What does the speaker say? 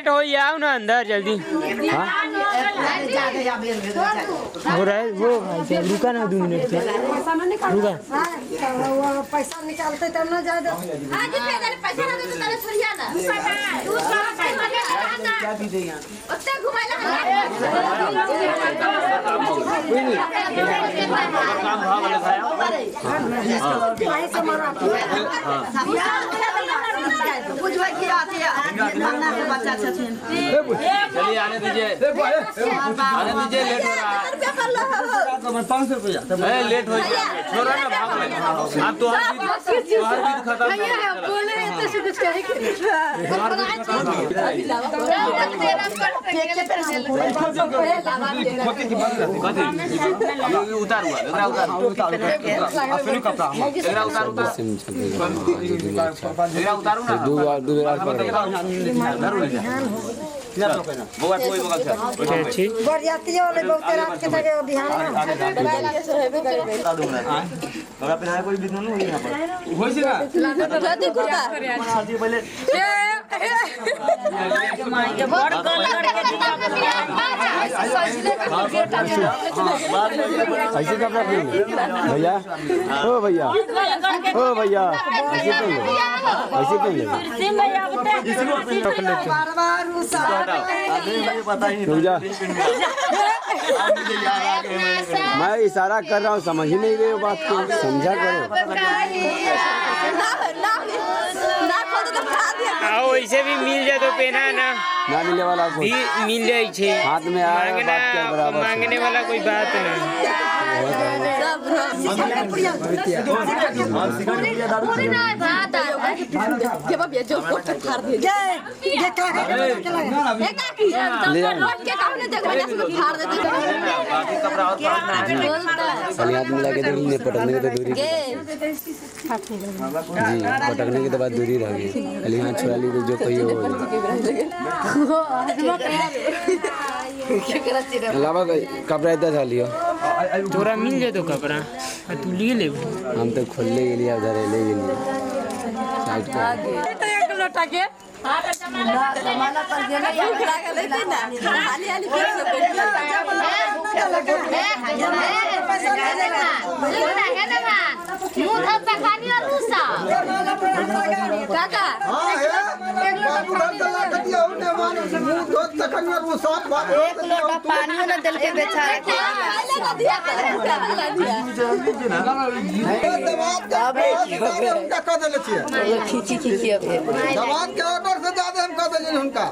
Late हो आओ ना अंदर जल्दी। हाँ हो रहा है वो भाई साहब, रुका ना 2 मिनट से रुका। पैसा निकालते तब ना जाए। चलिए आने दीजिए, आने दीजिए, लेट हो रहा है। 500 रुपया लेट हो गया, छोड़ो ना, भाग आप तो हर बीत खत्म। उतार हुआ उतारू ना, दो बेर बरियाती वाले बहुत रात के थे बिहान ऐसे कपड़ा पहन भैया, ओ भैया, ओ भैया, ऐसे पहन, ऐसे पहन। मैं इशारा कर रहा हूँ, समझ ही नहीं रहे हो बात को, समझा करो। आओ ऐसे भी मिल जाए तो पहना ना, ना मिले वाला को भी मिल जाए छे, हाथ में आया बात क्या बराबर, मांगने वाला कोई बात नहीं। हाथ मिला के देख, पटकने की तो दूरी जी, पटकने की तो बात दूरी रह गई। खाली हाथ छुड़ा ली तो जो कहिए वो। अलावा कपड़ा इतना था लियो, तोरा मिल जाए तो कपड़ा तू लिए ले। हम तो खोलने के लिए उधर ले के लिए साइड का पानी ना दिल के बेचारा के ऑर्डर से ज्यादा हम कह देलियनि हुनका।